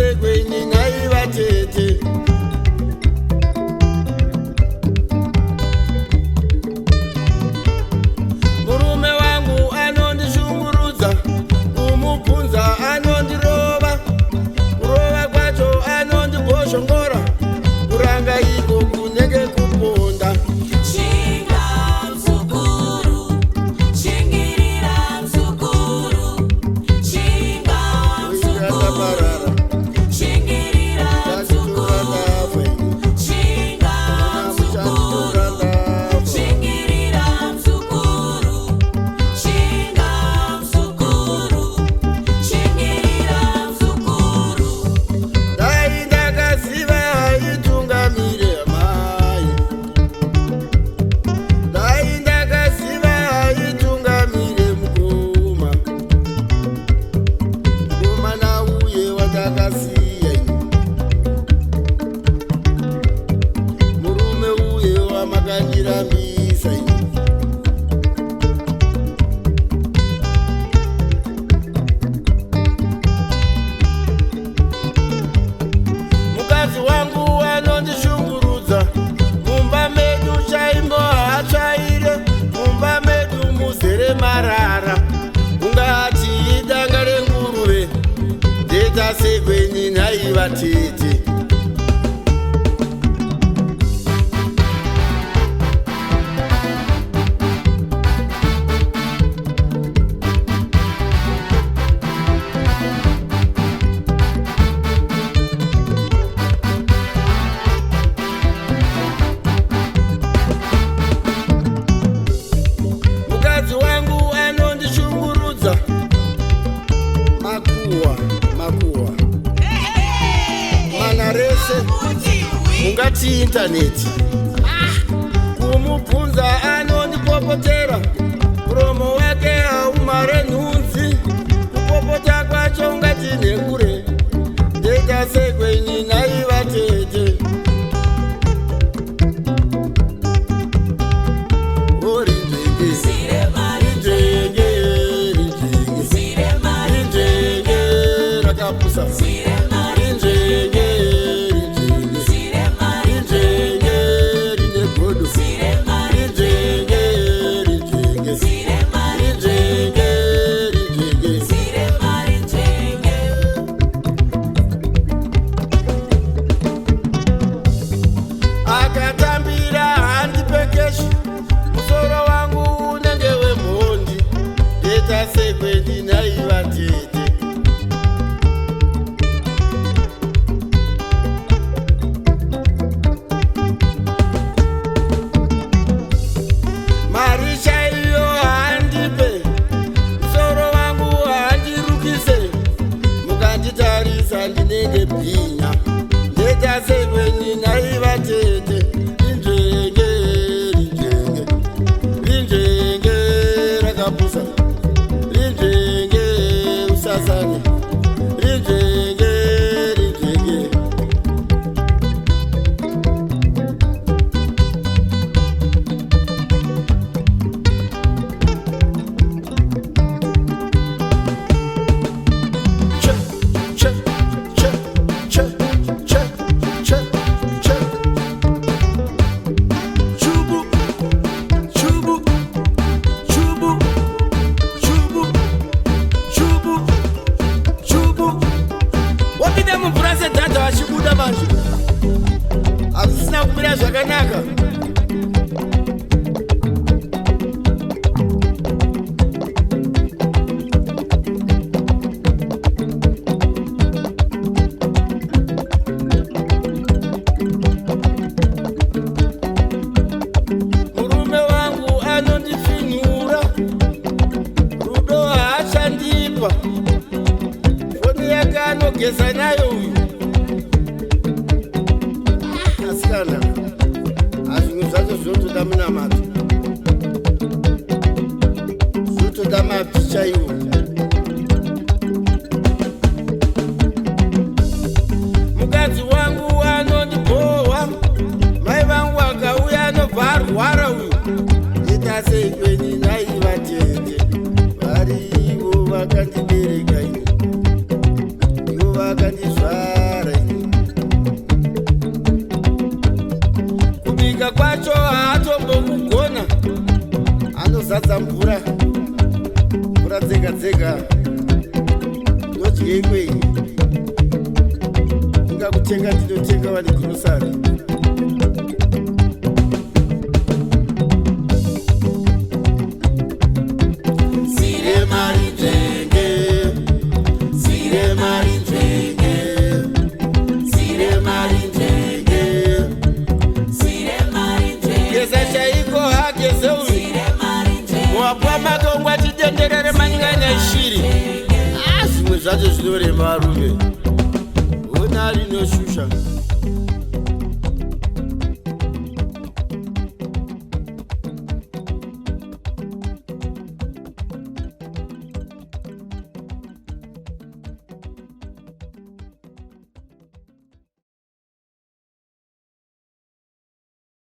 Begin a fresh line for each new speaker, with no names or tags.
Sekweni nhai vatete? Murume wangu anondishungurudza, kumubvunza anondirova, kurova kwacho anondibhoshongora, kuranga iko kunenge kuponda.
Shinga mzukuru, shingirira mzukuru, shinga mzukuru,
Ndaparara.
Shingirira
Ndachitora.
mzukuru,
Ndafa ini.
Shinga mzukuru,
Muchanditora ndafa.
Shingirira mzukuru, shinga mzukuru, shingirira mzukuru.
Dai ndakaziva haitungamire mai, dai ndakaziva haitungamire mukoma, mukomana uye watakasiya ini, murume uye wamakandirambisa ini. Mukadzi wangu anondishungurudza, mumba medu chaimbo haatsvaire, mumba medu muzere marara, ungati idanga renguruve. Ndoita sekweni nhai vatete? Mukadzi wangu anondishungurudza, makuhwa makuhwa mana rese, ungati intaneti. Kumubvunza anondipopotera, muromo wake haumare nhunzi, kupopota kwacho ungati nekure. Ndoita sekweni nhai vatete? Orinzvenge, rinzvenge, rinzvenge, rinzvenge rakapusa, rinzvenge, rinzvenge, rinzvenge rine godo, rinzvenge, rinzvenge, rinzvenge, rinzvenge. Akatambira handipekeshi, musoro wangu unenge wemhondi. Ndoita sekweni nhai vatete? Mari chaiyo handipe, musoro wangu handirukise, mukanditarisa ndinenge bhinya. Ndoita sekweni nhai vatete? Rinzvenge, rinzvenge, rinzvenge rakapusa, rinzvenge usasane, rinzvenge, rinzvenge. Che, che, che, che, che, che, che. Chubu, chubu, chubu, chubu, chubu, chubu. Wapinda mumvura sedhadha vachibuda manje, hazvisina kumira zvakanaka. Murume wangu anondifinhura, rudo haachandipa, foni yake anogeza nayo uyu. Asikana, hazvimwe zvacho zvinotoda munamato, zvinotoda mabvi chaiwo. Mukadzi wangu anondibhohwa, mai vangu akauya anobva arwara uyu. Ita sei kweni nhai vatete? Varivo vakandibereka ini, ivo. akandizvara ini. Kubika kwacho haatombokugona, anozadza mvura mvura dzega dzega. Ndodyeikwei? Ingakutenga ndinotenga vane grocery.
Zire mari nzvenge, zire mari nzvenge, zire mari nzvenge, zire mari nzvenge,
Geza chaiko hageze uyu.
Zire mari nzvenge.
Muhapwa make ungwa chidenderere manyinganya ishiri. Ah, zvimwe zvacho zvinorema varume, ona rinoshusha.